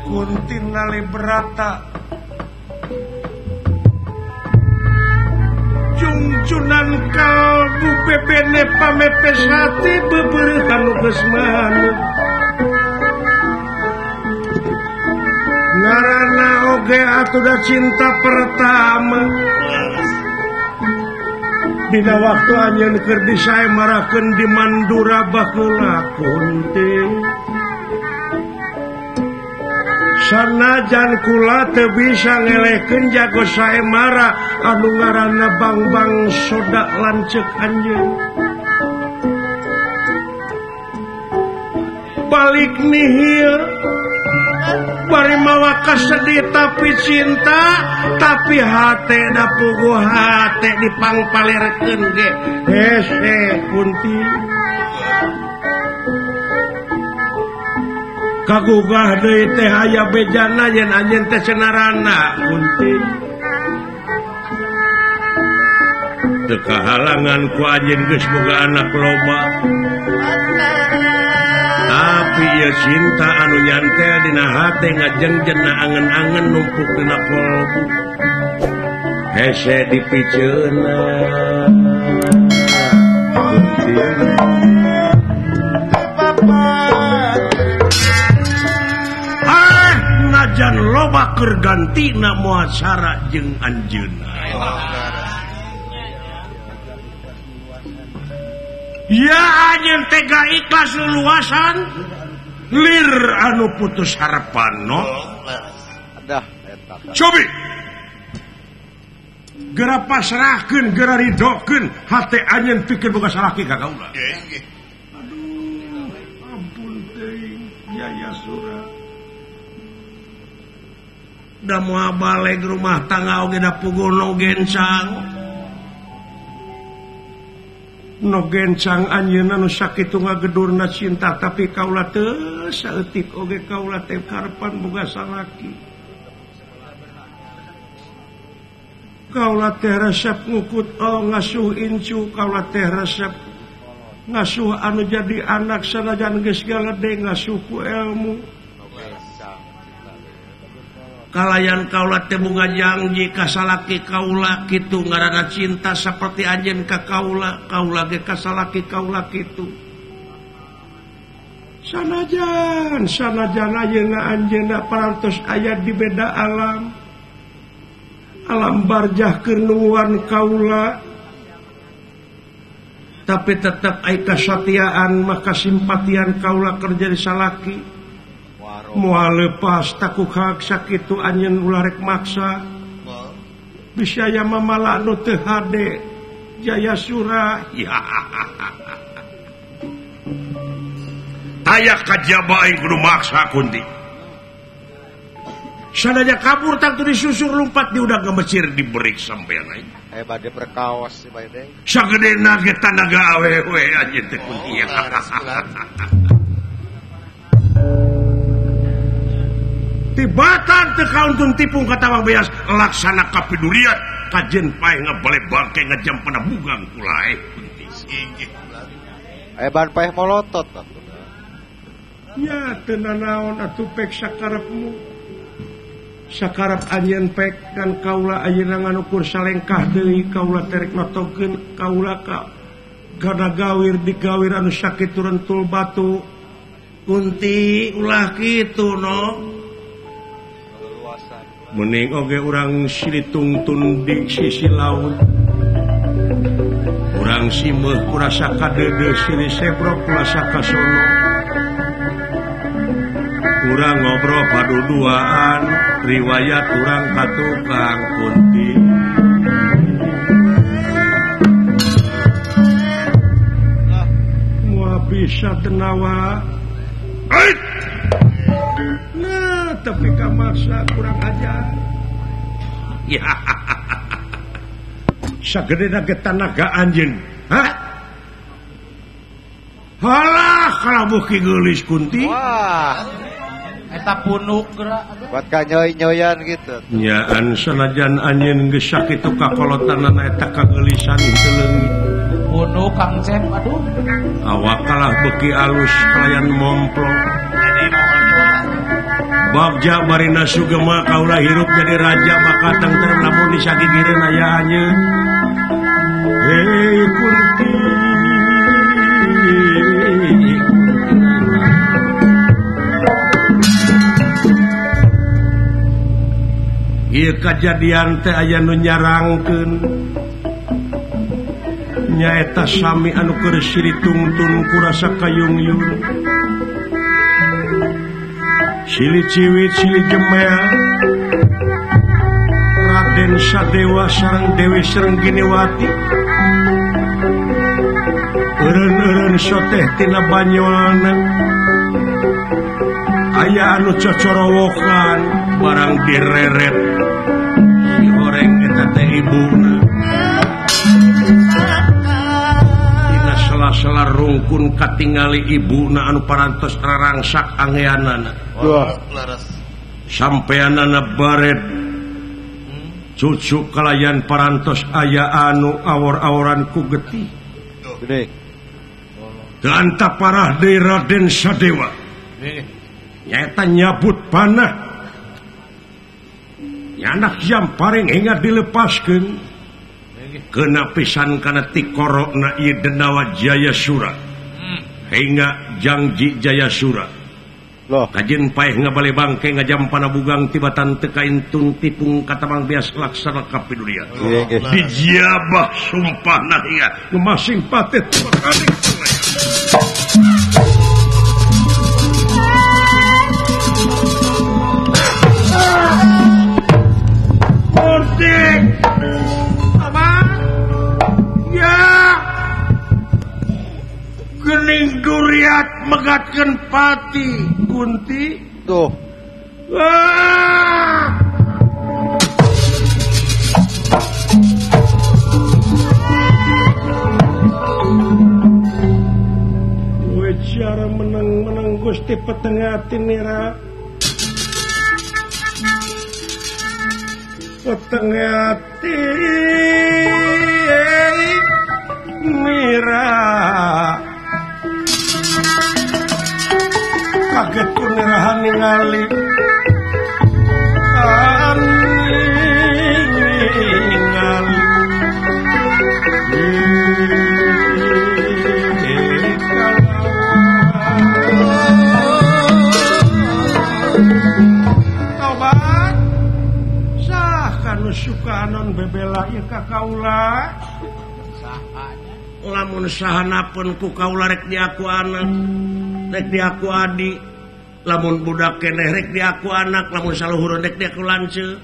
Kunti Nalibrata Jungjunan kalbu bebene pamepes hati bebereuhan nu geus manuk Ngarana oge atuh da cinta pertama Dina waktu anjeun keur disaemarakeun di Mandura baheula Kunti Sanajan kula teu bisa ngelehkeun jago saemara anu ngaranna Bangbang Soda lanceuk anjeun. Balik nihil bari mawa kasedih tapi cinta tapi hate da puguh hate dipangpalerkeun ge hese Kunti. Kagugah deui teh aya bejana yen anjeun teh cenarana Kunti. Teu kahalangan ku anjeun geus boga anak loba. Tapi ieu cinta anu nyantel dina hate ngajengjen na angen-angen numpuk dina kolbu. Hese dipiceuna Kunti. Najan loba keur gantina moal sara jeung anjeunna. Ya anjeun teh ikhlas luluasan lir anu putus harapan no. Cobi gera pasrahkeun gera ridokeun hate anjeun pikeun boga salaki ka kaula. Aduh ampun teuing Jaya Sura. Da moal baleg rumah tangga oge da puguh no gencang. No gencang anjeunna nu sakitu ngagedurna cinta tapi kaula teu saeutik oge kaula teh karepan boga salaki. Kaula teh resep ngukut oh ngasuh incu kaula teh resep ngasuh anu jadi anak sanajan geus galede ngasuh ku ilmu. Kalayan kaula teh bunga janji ka salaki kaula kitu ngaranna cinta saperti anjeun ka kaula kaula ge ka salaki kaula kitu sanajan sanajan ayeuna anjeunna parantos aya di beda alam alam barjah keur nungguan kaula tapi tetep ai kasatiaan maka simpatian kaula keur jadi salaki moal lepas takuk hak sakitu anjeun ulah rek maksa bisa aya mamala nu teu hade Jaya Sura ya aya kajaba aing kudu maksa Kunti sanajan kabur tangtu disusur lumpat di udah gemecir diberi sampean aing bade perkaos si bae sagedena ge tanaga awewe anjeun teh Kunti Tibatan teu kauntun tipung katawang beas laksana kapidulian kajen paeh ngabale bangke ngejam pada bugang kulae Kunti. Ban paeh molotot Ya teu nanaon atuh pek sakarepmu. Sakarep anjeun pek dan kaula ayeuna nganukur salengkah deui kaula terek notokeun kaula ka gada gawir digawir anu sakitu rentul batu. Kunti ulah kitu no. Mending oge urang silitungtun di sisi laut. Urang simeuh kurasa kadeudeut silih sebrok kurasa kasono. Urang ngobrol paduduaan riwayat urang ka tukang Kunti. Moal bisa tenawa. Nah, tapi kamaksa kurang ajar. Ya. Sagedena ge tanaga anjeun. Hah? Halah kalabuh ki geulis Kunti. Wah. Eta punuk geura buat kanyoy-nyoyan gitu. Nyaan sanajan anjeun geus sakitu kakolotanana eta kageulisan teu leungit. Punuk Kang Cep aduh. Awak kalah beuki alus kalayan momplok. Bagja Marina Sugema kaula hirup jadi raja maka tengterem lamun disagigireun aya anjeun. Hei Kunti. Ieu kajadian teh aya nu nyarangkeun nyaeta sami anu keur siri tungtun kurasa kayungyun. Sili ciwit sili jemel Raden Sadewa sareng Dewi Srengginiwati eureun-eureun soteh tina banyuana aya anu cocorowokan barang direret si horeng eta teh ibuna tina sela-sela rungkun katingali ibuna anu parantos rarangsak angeanana. Sampeanana baret cucu kalayan parantos aya anu awor-aworan ku getih. Ganta parah deui Raden Sadewa. Nyaeta nyabut panah. Nyanak jam paring hingga dilepaskeun. Kena pisan kana tikorokna ieu Denawa Jayasura. Hingga Jangji Jayasura. Kajin paeh ngabale bangke ngajam panabugang tibatan teu kaintun tipung katamang bias laksana kapidulia. Dijabah sumpahna hingga ngemasing patih tumakaning. Murtik. Abang. Ya. Gening duriat megatkeun pati Kunti tuh. Ah! We cara menang-menang Gusti petengah tinira. Petengah tinira. Kaget kunirahan ningali ningali tobat sah kanu suka anon bebela ieu ka kaula lamun sahana pun ku kaula rek diaku anak rek diaku adi lamun budak keneh rek diaku anak lamun saluhur rek diaku lanceuk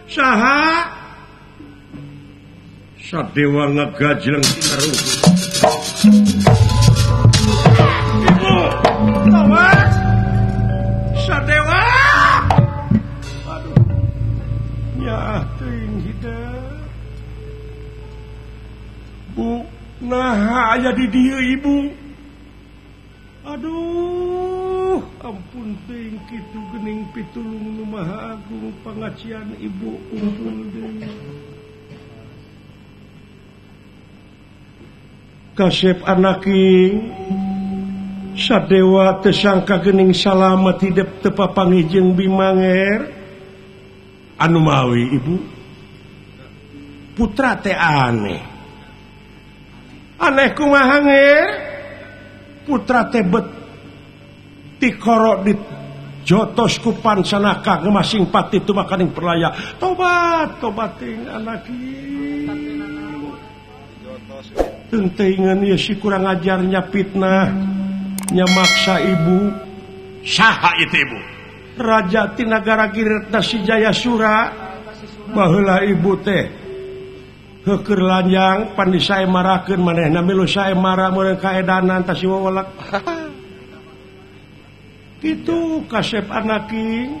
saha Sadewa ngagajleng tina ruhu. Ibu tobat Sadewa aduh nyaah teuing hideung Bu nah aya di dieu ibu. Aduh, ampun teuing kitu geuning pitulung nu Maha Agung pangacian ibu kumpul deui. Kasep anaking Sadewa teu sangka geuning salamet hidep teu papanggih jeung Bimanger. Anu mawi ibu putra teh aneh. Aneh kumaha nger? Putra tebet tikoro di jotos ku pansanaka ngemasing pati tumakaning perlaya. Tobat tobating anaki. Teuingan ieu si kurang ajarnya fitnah nya maksa ibu. Saha itu ibu? Raja ti nagara Giretna si Jayasura. Baheula ibu teh heukeur lanjang pan disaemarakeun manehna milu saemara meureun kaedanan tah si wewelek. Kitu kasep anaking.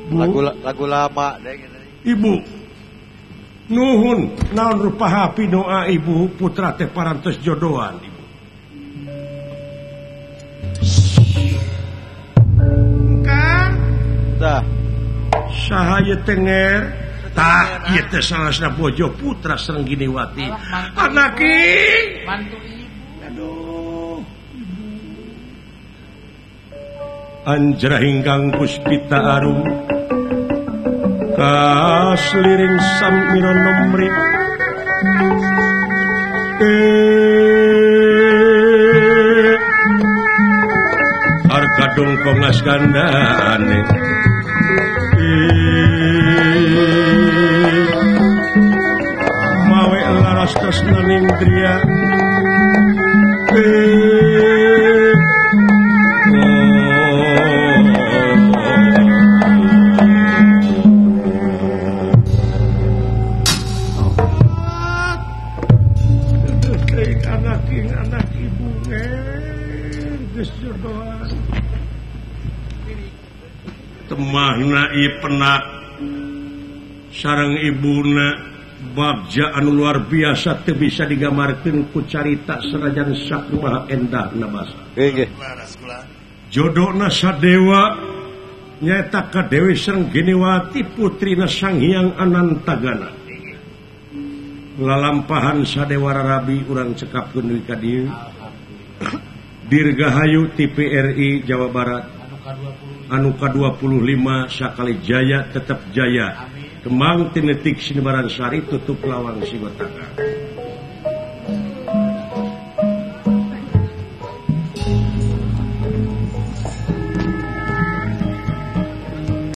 Bu lagu lama deh gitu. Ibu nuhun naon rupa hapi doa ibu putra teh parantos jodohan ibu. Kang tah saha ieu teh nger? Tah ieu teh salasna bojo putra Srengginiwati. Anaki mantu ibu. Aduh, ibu. Anjra ingkang puspita arum kasliring samira nomri Arkadung kongas gandane mawe laras tresnaning driya Temahna penak sareng ibuna bagja anu luar biasa teu bisa digambarkeun ku carita sanajan sakumaha endahna basa. Nggih. Jodona sadewa nyaeta ka Dewi Srenggeniwati putrina Sang Hyang Anantagana. Lalampahan sadewa rarabi urang cekapkeun deui ka dieu. Dirgahayu TPRI Jawa Barat anu ka-25 sakali jaya tetap jaya. Kembang tinetik sinebaran sari tutup lawang sigotaka.